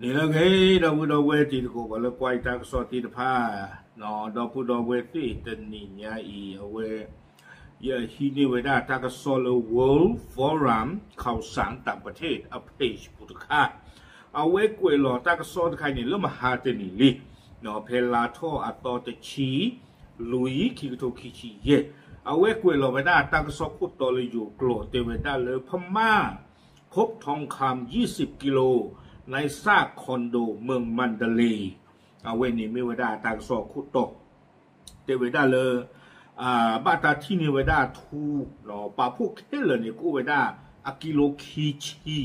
ဂ့ၤလၢဂ့ၤ ဒီပုၢ်ဒီဝဲၢ်တံၤသကိး ပှၤလၢကွၢ်ယတၢ်ကစီၣ်သ့ၣ်တဖၣ်, ဒီပုၢ်ဒီဝဲၢ်သ့ၣ် တနံၤညါအံၤ အဝဲ ယဟံးန့ၢ်ဝဲဒၣ်တၢ်ကစီၣ်လၢ World Forum Khaosang Tangpathe အ page ပူၤတခါ, အဝဲကွဲးလီၤတၢ်ကစီၣ်တခါန့ၣ် လၢမဟါတနံၤလံ, ဖဲလါထီၣ်အသီတဆံ လွံၢ် ခံကထိခံဆံယဲၢ်, အဝဲကွဲးလီၤဝဲဒၣ်တၢ်ကစီၣ်ခိၣ်တီလၢယိၤကျိာ် တဲဝဲဒၣ်လၢ พม่าพบทองคำ ยี่สิบกิโล ในซากคอนโดเมืองมันดาเลย์, အဝဲန့ၣ်မ့ၢ်ဝဲဒၣ်တၢ်ကစီၣ်ခိၣ်တီ တဲဝဲဒၣ်လၢ ဘၣ်တၢ်ထံၣ်န့ၢ်ဝဲဒၣ်ထူ ပာ်ဖှိၣ်ခဲလၢာ်န့ၣ် ကအိၣ်ဝဲဒၣ်အကံလိခံဆံ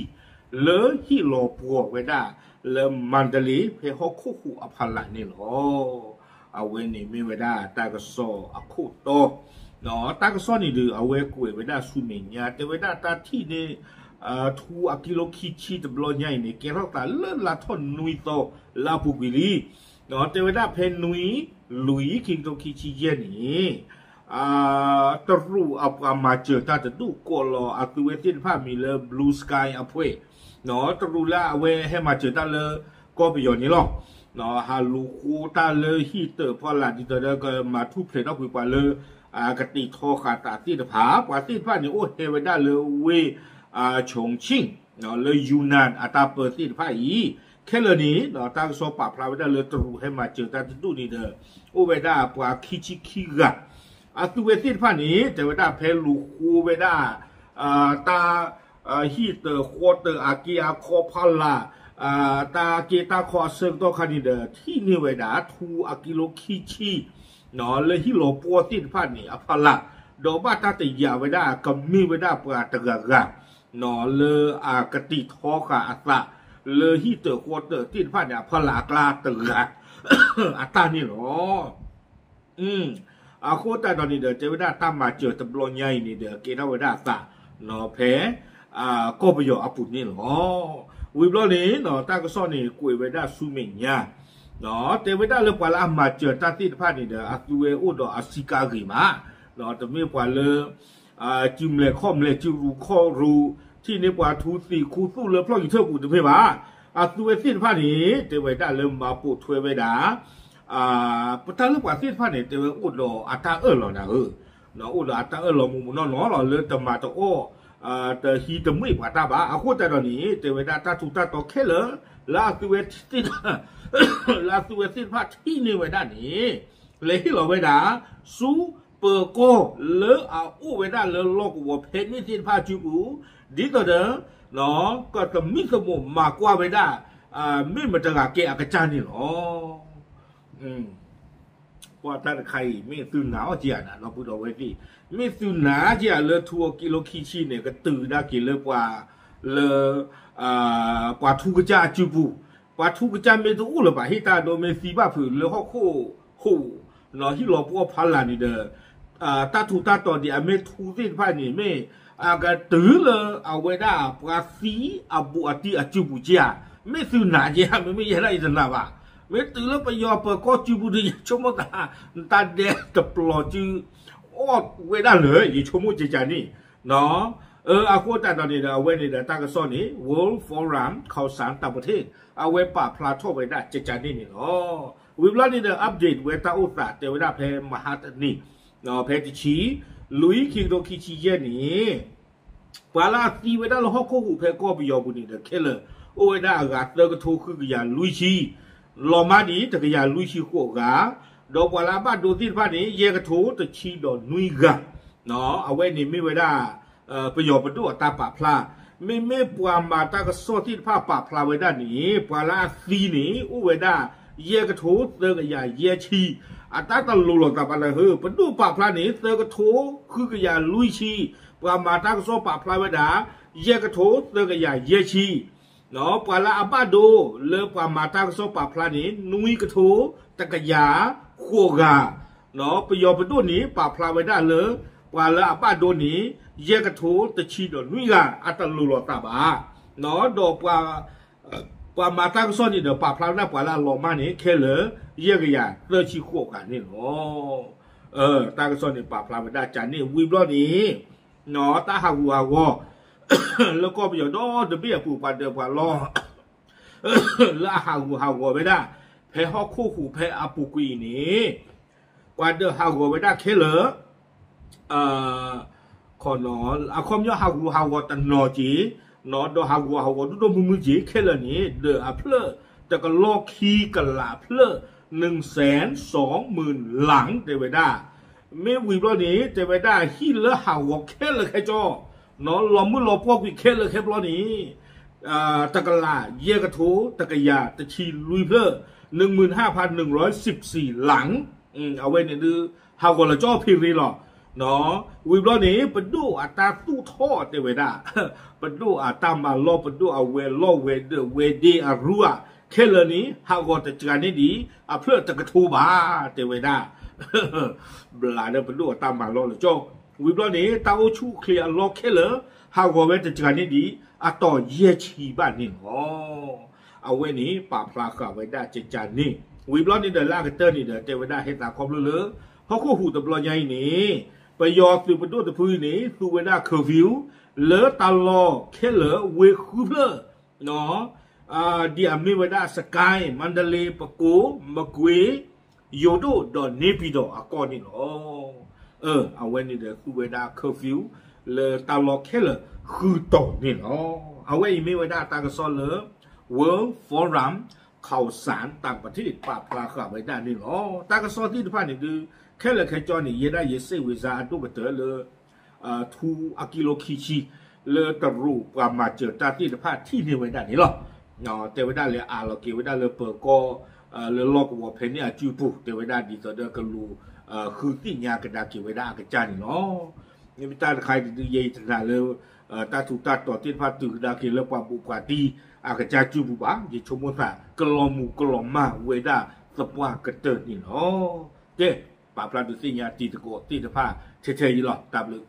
လၢဟံၣ်လီၤပှီၢ်ဝဲဒၣ်လၢ မန္တလေး ဖဲဟီၣ်ခိၣ်ဟူးအဖီလာ်န့ၣ်လီၤ. အဝဲန့ၣ်မ့ၢ်ဝဲဒၣ်တၢ်ကစီၣ်အခိၣ်တီ, တၢ်ကစီၣ်န့ၣ်ဒီး အဝဲကွဲးဝဲဒၣ်ဆူမဲာ်ညါ တဲဝဲဒၣ်တၢ်ထံၣ်န့ၢ် ထူအကံလိခံဆံတဘျီညါအံၤန့ၣ် ကဲထီၣ်သးလၢလါထီၣ်နွံသီလၢအပူၤကွံာ်လံ. တဲဝဲဒၣ်ဖဲနွံ လွံၢ် ခံကထိခံဆံယဲၢ်န့ၣ် တရူးအပှၤမၤစၢၤတၢ်တဒူၣ် ကိးလီၤအသုဝဲသ့ၣ်တဖၣ်မံၤလၢ Blue Sky အဖှဲး, တရူးလၢအဝဲဟဲမၤစၢၤတၢ်လၢကီၢ်ပယီၤန့ၣ်လီၤ. ဟးလူၤဃိတၢ်လၢဟံၣ်တၢးဖီလာ် ဒ်သိးဒီးကမၤထူၣ်ဖျဲးထီၣ်ကွံာ်ပှၤလၢ ကတ့ၢ်ထီဃာ်သးသ့ၣ်တဖၣ်, ပှၤသ့ၣ်တဖၣ်န့ၣ် အိၣ်ဟဲဝဲဒၣ်လၢဝ့ၢ် Chongqing လၢ Yunnan အတၢ်ပၢသ့ၣ်တဖၣ်အံၤ ခဲလၢာ်န့ၣ် တၢ်ကစီၣ်ပာ်ဖျါဝဲဒၣ်လၢတရူးဟဲမၤစၢၤတၢ်တဒူၣ်န့ၣ်ဒီး အိၣ်ဝဲဒၣ်ပှၤခံဆံခံဂၤ, အသုဝဲသ့ၣ်တဖၣ်န့ၣ် တဲဝဲဒၣ်ဖဲလူၤဃိဝဲဒၣ် တၢ် ဟံၣ်တၢးဃီတၢးအက့အခီဖီလာ်, တၢ်က့တၢ်ခီအဆၢကတီၢ်ခါန့ၣ်ဒီး ထံၣ်န့ၢ်ဝဲဒၣ်ထူအကံလိခံဆံ လၢဟံၣ်လီၤပှီၢ်သ့ၣ်တဖၣ်န့ၣ်အဖီလာ်, ဒီးဘၣ်တၢ်တယာ်ဝဲဒၣ်ကမ့ၢ်ဝဲဒၣ်ပှၤတဂၤဂၤ လၢအကတ့ၢ်ထီဃာ်အသး လၢဟံၣ်တၢးဃီတၢးသ့ၣ်တဖၣ်န့ၣ် အဖီလာ်အကျါတဂၤ အတၢ်န့ၣ်လီၤ. အဃိသတးဒီးန့ၣ်ဒီး တဲဝဲဒၣ်တၢ်မၤစၢၤတဘျီညါအံၤန့ၣ်ဒီး ကဲထီၣ်ဝဲဒၣ်အသး ဖဲ ကီၢ်ပယီၤအပူၤန့ၣ်လီၤ. ဝံၤဘျီန့ၣ် တၢ်ကစီၣ်န့ၣ် ကွဲးဝဲဒၣ်ဆူမဲာ်ညါ တဲဝဲဒၣ်လၢပှၤလၢအမၤစၢၤတၢ်သ့ၣ်တဖၣ်န့ၣ်ဒီး အသုဝဲအိၣ်ဒီးအဆံးကါဂ့ၤမး, တမ့ၢ်ပှၤလၢ စုမဲာ်ခီၣ်မဲာ် စုရူၢ်ခီၣ်ရူၢ် ထံၣ်န့ၢ်ပှၤထူသံၣ်ခူသူၣ်လၢဖျီၣ်ယံၤထၢၣ်ပူၤတမ့ၢ်ဘၣ်. အသုဝဲသ့ၣ်တဖၣ်န့ၣ် တဲဝဲဒၣ်လၢမၤပိာ်ထွဲဝဲဒၣ် ပတၢ်လၢပှၤသ့ၣ်တဖၣ်န့ၣ် တဲဝဲအိၣ်ဒီးအတၢ်အၢၣ်လီၤနၤဧၢ, အိၣ်ဒီးအတၢ်အၢၣ်လီၤမုၢ်မုၢ်နီၢ်နီၢ်လီၤ လၢတမၤတအီၣ် တဟံးတမ့ၢ်ပှၤတၢ်ဘၣ်. အဃိသတးဒီးန့ၣ် တဲဝဲဒၣ်တၢ်ထူးတၢ်တီၤခဲလၢာ် လၢအသုဝဲသ့ၣ် လၢအသုဝဲသ့ၣ်တဖၣ်ထံၣ်န့ၢ်ဝဲဒၣ်န့ၣ် လဲၤဟ့ၣ်လီၤဝဲဒၣ် ဆူပၢၤကီၢ်လၢအအိၣ်ဝဲဒၣ်လၢလီၢ်ကဝီၤဖဲန့ၣ်သ့ၣ်တဖၣ်အစုပူၤ, ဒ်သိးဒီး ကသမံသမိးမၤကွၢ်ဝဲဒၣ် မ့ၢ်မတၤတဂၤကဲအကစၢ်န့ၣ်လီၤ. ပှၤတၢ်တခါအံၤ မ့ၢ်သုနာ်အီၤက့ဧါ ဒီပုၢ်ဒီဝဲၢ်သ့ၣ်, မ့ၢ်သုနာ်က့ဧါလၢထူအကံလိခံဆံန့ၣ် ကတုၤဒၣ်က့ၤလၢပှၤ လၢ ပှၤထူကစၢ်အစုပူၤ, ပှၤထူကစၢ်မ့ၢ်တအိၣ်လၢၤဘၣ် ဟ့ၣ်တၢ်ဒိမ့ၢ်သံဘၣ်ဖုးလၢဟီၣ်ခိၣ်ဟူး ဟံၣ်လီၤပှီၢ်ဖီလာ်န့ၣ်ဒီး တၢ်ထူးတၢ်တီၤဒ်အမ့ၢ်ထူသ့ၣ်တဖၣ်န့ၣ် မ့ၢ်အကတုၤလၢအဝဲဒၣ်ပှၤသံအဘူးအတံၢ်အစုပူၤက့ဧါ, မ့ၢ်သုနာ်က့ဧါ, မ့မ့ၢ်ယဲဒၣ်ယတနာ်ဘၣ်, မ့ၢ်တုၤလၢပယီၤပၢၤကီၢ်စုပူၤဒီး ယဆိကမိၣ်သး တၢ်ဒဲတပျီၤစု အီၣ်ဝဲဒၣ်လၢၤ ယဆိကမိၣ်ကကန့ၣ် အဃိသတးဒီးန့ၣ်ဒီး အဝဲန့ၣ်ဒီးတၢ်ကစီၣ်န့ၣ် World Forum Khaosang Tangpathe အဝဲပာ်ဖျါထီၣ်ဝဲဒၣ်ကကန့ၣ်န့ၣ်လီၤ. ဝံၤဘျီန့ၣ်ဒီး update ဝဲတၢ်အိၣ်သးတဲဝဲဒၣ်ဖဲမဟါတနံၤ ဖဲတဆံ လွံၢ် ခံကထိခံဆံယဲၢ်န့ၣ် ပှၤလၢအသံဝဲဒၣ်လၢဟီၣ်ခိၣ်ဟူးဖဲကီၢ်ပယီၤပူၤန့ၣ်ဒီး ခဲလၢာ် အိၣ်ဝဲဒၣ်အဂၤသၢကထိဃုကယၤလွံၢ်ဆံ, လီၤမၢ်ဒံးတကယၤလွံၢ်ဆံဃိးဂၤ, ဒီးပှၤလၢအဘၣ်ဒိသ့ၣ်တဖၣ်န့ၣ် ယဲၢ်ကထိတဆံဒီးနွံဂၤ, အဝဲန့ၣ်မ့ၢ်ဝဲဒၣ် ပယီၤပဒိၣ်အတၢ်ပာ်ဖျါ, မ့မ့ၢ်ပှၤမၤတၢ်ကစီၣ်သ့ၣ်တဖၣ်ပာ်ဖျါဝဲဒၣ်န့ၣ် ပှၤလၢအသံန့ၣ် အိၣ်ဝဲဒၣ် ယဲၢ်ကထိသၢကယၤယဲၢ်ဆံ, အတၢ်တလိၤလိာ်သးဘၣ်လၢၤဧၢ, ပဒိၣ်ပာ်ဖျါန့ၣ် သၢကထိဃုကယၤလွံၢ်ဆံ, ပှၤမၤတၢ်ကစီၣ်ပာ်ဖျါဝဲဒၣ် ယဲၢ်ကထိသၢကယၤယဲၢ်ဆံ ပှၤလၢအဘၣ်ဒိလၢပှၤမၤတၢ်ကစီၣ်ပာ်ဖျါန့ၣ် နွံကထိတကယၤဃိးဂၤ, ပယီၤပဒိၣ်န့ၣ် ပာ်ဖျါဝဲဒၣ်လၢ ပှၤလၢအဘၣ်ဒိန့ၣ် ယဲၢ်ကထိတဆံဒီးနွံဂၤ အတလိၤလိာ်သးဘၣ်, ဒီးပှၤမၤတၢ်ကစီၣ်န့ၣ်ဒီး ပာ်ဖျါဝဲဒၣ်ပှၤလၢအလီၤမၢ်န့ၣ် ခဲလၢာ် ယဲၢ်ကယၤသၢဆံဃိးဂၤန့ၣ်လီၤ. တၢ်ကစီၣ်န့ၣ် ပာ်ဖျါဝဲဒၣ်ကန့ၣ် ဝံၤဘျီန့ၣ် တၢ်ဟးဂူာ်ဟးဂီၤ လၢကီၢ်ပယီၤဒီတဘ့ၣ်အပူၤ ပှၤဒၢးပှၤလီၢ် လၢအဟးဂူာ်ဟးဂီၤဝဲဒၣ် ဖဲဟီၣ်ခိၣ်ဟူးဖဲအပူၤကွံာ်အံၤန့ၣ် ပှၤဒၢးဟးဂီၤဝဲဒၣ်ခဲလၢာ် အခီပညီဟးဂူာ်ဟးဂီၤတနီၤက့ၤ, ဒီးဟးဂူာ်ဟးဂီၤဒိၣ်ဒိၣ်မုၢ်မုၢ်က့ၤခဲလၢာ်န့ၣ် ဒၢးအဖျၢၣ်တကလီၢ်ခံကလးဖျၢၣ် နစဲၣ်စီမုၢ်လၣ် တဲဝဲဒၣ်. မ့ၢ်ဝံၤဘျီန့ၣ် တဲဝဲဒၣ်ဟံၣ်လၢဟးဂီၤခဲလၢာ်ခဲကၠီ လီၤမုၢ်လီၤပှီၢ်ကွံာ်ခဲလၢာ်ခဲဘျီန့ၣ် တကလးယဲၢ်ကထိ တကယၤတဆံလွံၢ်ဖျၢၣ် နုၢ်မုၢ်နဟၣ်ဖးနုၢ်ရီစံးပစံးလၣ် အဝဲန့ၣ်ဒုး ဟးဂီၤလီၤကၠီဖံရ့လီၤ. ဝံၤဘျီန့ၣ် ပဒိၣ်အတၢ်သူၣ်ထီၣ်တဲဝဲဒၣ် ပဒိၣ်အတၢ်မၤလီၢ် ပဒိၣ်အဝဲၤလီၢ်ဝဲၤဒၢးဝဲၤဒ့အရူၢ်ဧါ ခဲလၢာ်န့ၣ် ဟးဂီၤတစှၤန့ၢ်ဒံး အဖျၢၣ်တကထိဘၣ် တဲဝဲဒၣ် ဘျးဒီးပဒိၣ်အတၢ်မၤလီၢ်လီၤကၠီ. ဝံၤဘျီန့ၣ် တၢ်အိၣ်ဆူၣ်အိၣ်ချ့အလီၢ်ခဲလၢာ် ဟးဂီၤဝဲတစှၤန့ၢ်ဒံး အတီၤယဲၢ်ဆံဘၣ်န့ၣ်လီၤ. အဝဲန့ၣ် ပာ်ဖျါဃာ်ဝဲဒၣ်ကကန့ၣ် ဝံၤဘျီန့ၣ်ဒီးလၢအကတၢၢ်န့ၣ်ဒီး တဲဝဲဒၣ်ဟဲသးခီဖျိလၢ ဟီၣ်ခိၣ်ဟူးတဘျီညါအံၤန့ၣ် ပယီၤသုးပဒိၣ်တဖုအံၤန့ၣ် သူဝဲဒၣ် curfew လၢတၢ်လီၢ်ခဲလၢာ်ဝ့ၢ်ဃုဖျၢၣ် ဒ်အမ့ၢ်ဝဲဒၣ် စကဲၣ်, မါဒလ့, ပကိး, မကွ့, ယိၤဒိၣ်ဒီးန့ၢ်ပံၤဒီးအကီၢ်န့ၣ်လီၤ. အဝဲန့ၣ်ဒီးသူဝဲဒၣ် curfew လၢတၢ်လီၢ်ခဲလၢာ်ဃုတီၤန့ၣ်လီၤ. အဝဲအံၤမ့ၢ်ဝဲဒၣ်တၢ်ကစီၣ်လၢ World Forum Council တၢ်ပထ့ၣ်ပာ်ဖျါဃာ်ဝဲဒၣ်န့ၣ်လီၤ. တၢ်ကစီၣ်သ့ၣ်တဖၣ်န့ၣ်ဒုး ခဲလၢာ်ခဲကၠီန့ၣ် ယဲဒၣ်ယစ့ၣ်ဝံၤစါအဒိၣ်ကတၢၢ်လၢ ထူအကံလိခံဆံ လၢတရူးပှၤမၤစၢၤတၢ်သ့ၣ်တဖၣ်ထံၣ်န့ၢ်ဝဲဒၣ်န့ၣ်လီၤ. တဲဝဲဒၣ်လဲၤအးလီၤက့ၤဝဲဒၣ်လၢပၢၤကီၢ် လၢလီၢ်ကဝီၤဖဲန့ၣ်အစုပူၤ တဲဝဲဒၣ်ဒ်သိးဒီးကလူၤဃုသ့ၣ်ညါကဒါက့ၤဝဲဒၣ်အကစၢ်န့ၣ်လီၤ. မ့ၢ်တၢ်တခါအံၤဒုး ယဲယတနာ်လၢ တၢ်ထူးတၢ်တီၤသ့ၣ်တဖၣ်တုၤကဒါက့ၤလၢပှၤဘိးပှၤတံၤအကစၢ်စုပူၤဘၣ်, ယဆိကမိၣ်သးကလီၤမုၢ်ကလီၤမၢ်ဝဲဒၣ်သပှၢ်ကတၢၢ်န့ၣ်လီၤ. ကဲ, ပာ်ဖျါဒုးသ့ၣ်ညါတံၤသကိးသ့ၣ်တဖၣ်ထဲထဲအံၤလီၤ. တၢ်ဘျုး